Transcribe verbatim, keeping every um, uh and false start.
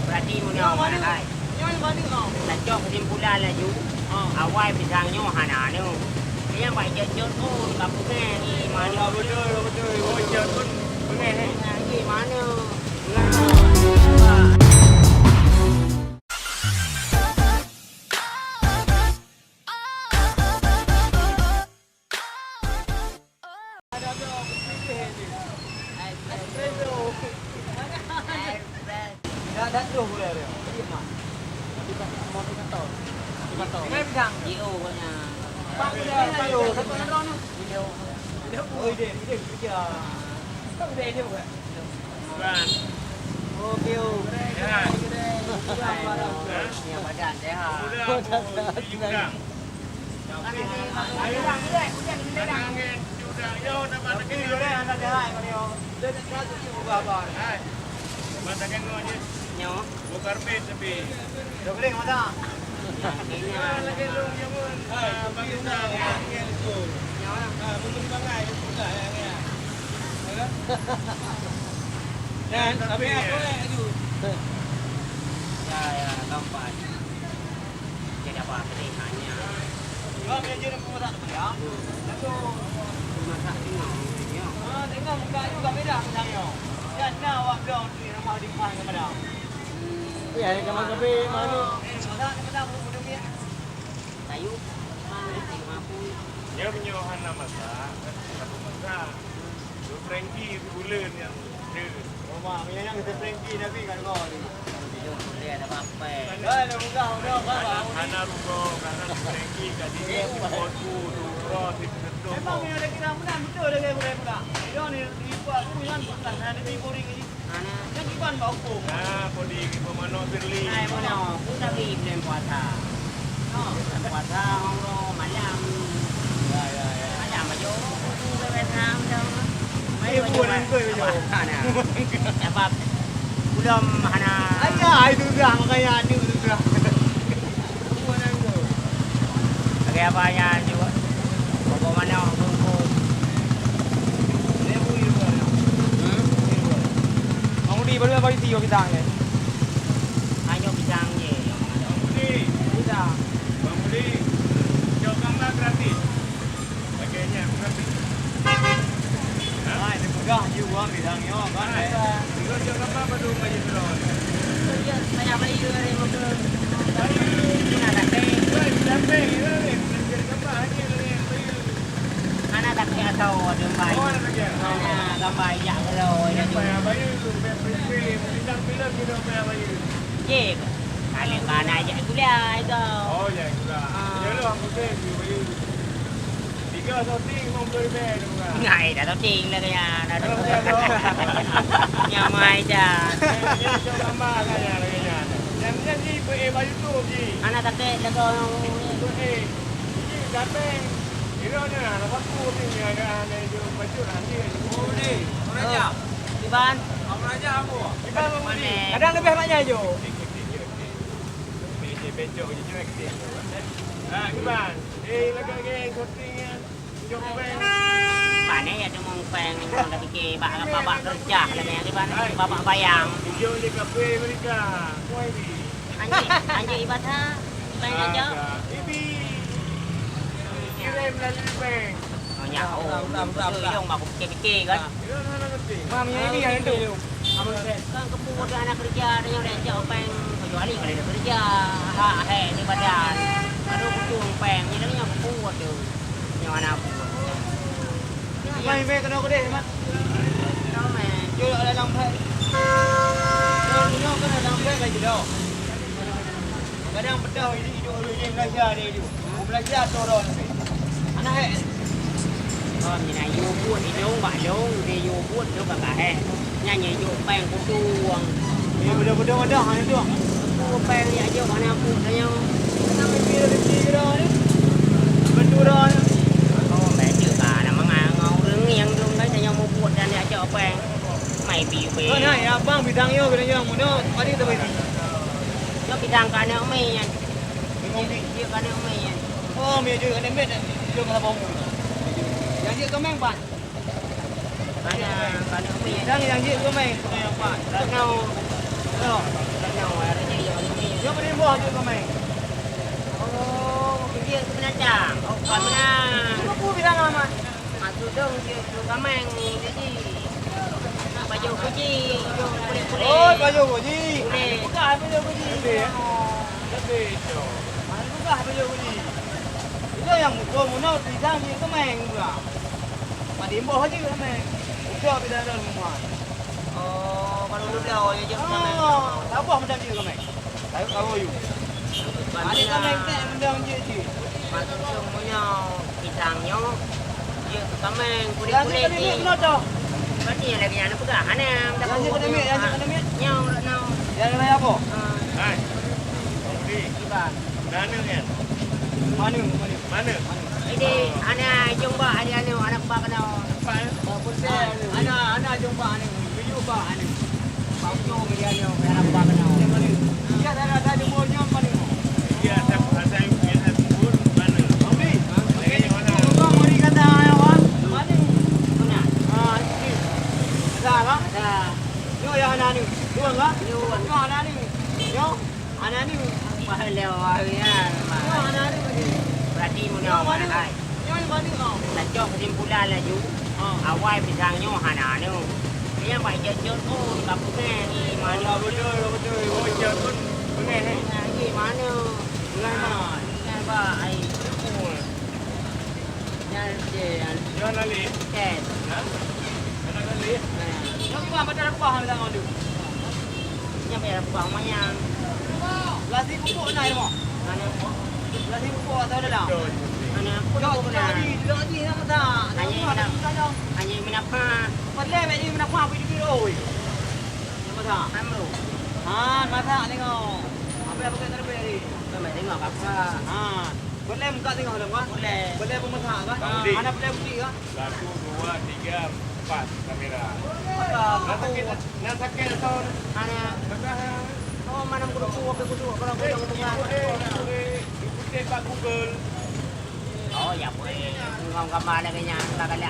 Berarti meunyoe hai. Tacok kesimpulan laju, awai pisang nyoe hana aneuk. Nyang bak jeuet-jeuet pun ka peugah, "Ih, mana?" Betul, betul. Oh, jeuet pun peugah, eh. Nah, "Ih, mana?" Bukan. Oke, oh. Sehat. Hah? Ya, badan sehat. Muda, muda. Ayo, udah. Ayo, udah. Yo, tambah lagi. Yo, udah, anak sehat, Mario. Udah, sehat, ubah-ubah. Hai. Tambah lagi, no, je. Nyo. Bukan pet, tapi. Udah boleh, mata. Ah, lagi lu, jangan. Ah, bagi udah, ya. Nyo. Ah, mundur bangai, udah, ya, ya. Dan, tapi apa, eh, tu? Ya, ya, gampang. Jadi apa, apa ni, hanya. Cuma dia je nak masak tu, ya. Hmm. Masak tengok, ya. Ah, tengok muka you tak beda macam you. Dan na awak bilang tu nama di rumah ke mana? Ya, yang kamar kopi, mana? Eh, masak ni, masak, bukan, bukan, ya. Kayu. Kayu apa? Dia punya hana masak, satu masak. Frankie buleuen nyang jeuet. Oh, mak, meunyoe nyang kata Frankie, tapi kan gol. Jeuet buleuen ada mapai. Dah, dah, udah, udah, udah. Hana, hana rugoe, karena Frankie ka di Boku, Duro, di Ketum. Memang meunyoe ada kira meunan, betul ada kira meunan. Dia ni, di Boku, kan, bukan, ada di Boring ni. Ana. Kan kiban bak huköm. Ah, podi, kiban manoe Shirley. Hai, manoe. Pun tapi bulan puasa. No. Bulan puasa, uroe malam. Ya, ya, ya. Malam aja, uroe tu, biasa, macam. Mari, eh, mari, bukan mari. Angkut, apa? Ana. Apa? Belum, ana. Ayah, itu dah, makanya ada tu dah. Lagèe apa nyan, Cuk? Pokok manok bungkôh. Hmm? Bang Udi, baru bagi tiga pisang je. Hanya pisang je. Bang Udi. Pisang. Bang Udi. Cok gambar gratis. Hai, dipeugah ji uang bidang nyoe, kan? Hai. Tiga jam lapan baru bayar drone. Saya bayar dari motor. Bayar. Ini nak tak pay. Bayar, tak pay. Ini nak tak pay. Anak tak pay atau ada bayar? Oh, ada bayar. Anak gambar ijak kalau ada tu. Bayar, bayar tu, bayar prepaid. Bintang filem kita bayar, bayar. Jep. Kalau anak ijak kuliah itu. Oh, ya, kuliah. Ah. Ya lah, aku tu, bayar. Tiga shooting lima puluh ribu tu kan. Ngai dah shooting lah kaya. Dah tu. Nyamai dah. Ni cok gambar kan ya lagi nyan. Yang ni ni eh baju tu ji. Anak takut lagu. Eh. Ji sampai. Kira ni lah, nak aku ni ni ada ada je baju nanti. Oh ni. Orang aja. Iban. Orang aja apa? Iban apa ni? Kadang lebih banyak je. Becok je je. Ah, Iban. Eh, lagi lagi shooting kan. Mana ya tu mong peng ni, orang dah fikir bak, bak, bak kerja lah banyak di mana, bak, bak bayang. Tujuh di kafe mereka. Wah, ini. Anjing, anjing ibadah. Peng aja. Ada. Ibi. Kirim melalui bank. Oh, nyak. Oh, udah, udah, udah, udah. Hidung bak aku fikir-fikir kan. Mam, ini yang itu. Kan kepung ada anak kerja, ada yang dah cak peng, kecuali kalau ada kerja. Ha, he, ni badan. Baru kepung peng, ni dah nyak kepung tu. Nyoe hana buet. Mai, mai, keunoe keudeh, Mat. Keunoe, mai. Jok dalam bak. Jok, jok, keunoe dalam bak lagi dah. Kadang beutôi, ini hidup orang di Malaysia dia hidup. Malaysia turun. Anak, eh. Oh, mina yue buet idong bak long, dia yue buet tu kakak, eh. Nyan nyang jok peng kutueng. Ni beudôh-beudôh dah, ha, tu. Ku peng jak jok hana ku tanyong. Kenapa dia rezeki ke dah ni? Betul dah ni. Oh, baik juga. Nama ngan ureueng ni nyang dong kan tanyong mubuet dan jak jok peng. Mai pi pe. Oh, nah, ya, abang bidang yo, bidang yo. Muda, tadi tu bini. Yo bidang ka aneuk mi nyan. Dia ka aneuk mi nyan. Oh, mi je ka aneuk mi dan dia ka bau. Yang dia kemeng, Pan. Bidang nyang jeuet keumeung. Nyoe beurimboh jeuet keumeung. Oh, jeuet keu binatang. Oh, bukan meunan. Cuma ku bidang amat. Maksud dong jeuet keu keumeung, jadi pajoh kuji, jeuet kulét-kulét. Oh, pajoh kuji. Kulét. Bukan pajoh kuji. Lebih, lebih, Cok. Mana bukan pajoh kuji. Itu yang muka muna pisang jeuet keumeung pula. Mandi boh jeuet keumeung. Udah bidang dalam rumah. Oh, kalau udah, oh, ya, jeuet keumeung. Oh, saboh meudan jeuet keumeung. Tahu, tahu, yuk. Ada keumeung tek meudan jeuet jeuet. Maksud dong meunyoe pisang nyoe, jeuet keumeung, kulét-kulét. Yang jeuet keumeung, keunoe toh. Berarti yang lagi aneuk peugah, hana, yang jeuet keumeung, yang jeuet keumeung. Nyoe, nyoe. Yang lain apa? Ah. Hai. Okey. Iban. Mana nyan? Mana? Mana? Mana? Jadi, aneuk jumpa, aneuk, aneuk bak keunoe. Apa? Aneuk, aneuk jumpa, aneuk. Biyuek bak, aneuk. Bak ujoe media nyoe, aneuk bak keunoe. Yang mana? Iya, saya rasa jumpa nyoe, mana? Iya, saya, saya, saya pun mana? Okey. Okey. Mana? Mana? Ah, okey. Ada lah. Ada. Nyoe yang aneuk. Dua lah. Dua. Nyoe aneuk. Nyoe. Aneuk. Pahala awak ya. Nyoe aneuk. Berarti meunoe hai. Nyoe mana? Tacok kesimpulan laju. Ha. Awai pisang nyoe hana aneuk. Nyang bak jot-jot pun bak peungéh ni mana. Betul, betul. Oh, jot pun peungéh, eh. Nah, ni mana? Peungéh mana? Peungéh bak ai. Nyan je, nyan. Nyan lalit. Kan? Ha? Anak lalit. Nah. Nyoe gimana? Macam aku faham tak, Mak? Nyan payah aku faham, Mak, nyan. Belah sini pupuk na, Mak? Mana? Belah sini pupuk atau dalam? Betul. Mana? Pupuk, pupuk na. Jok, jok, jok, jok, jok. Hanya nak, hanya menapa? Perlu, mek, ni menapa? Apa jujur, oi? Nama tak? Amru. Ha, masa tengok. Apa yang pakai terlebih ni? Kami tengok apa? Ha. Boleh buka tengok dalam, kan? Boleh. Boleh pun masak, kan? Boleh. Mana boleh bukti, kan? Satu, dua, tiga, empat kamera. Masa Nak aku sakit, nak sakit atau Hanya. Masa Oh, mana kudu kuat, kudu kuat, kalau kudu kuat. Ikuti, ikuti, ikuti Pak Google. Oh, ya boleh. Ngam gambar lagi nya, galak-galak.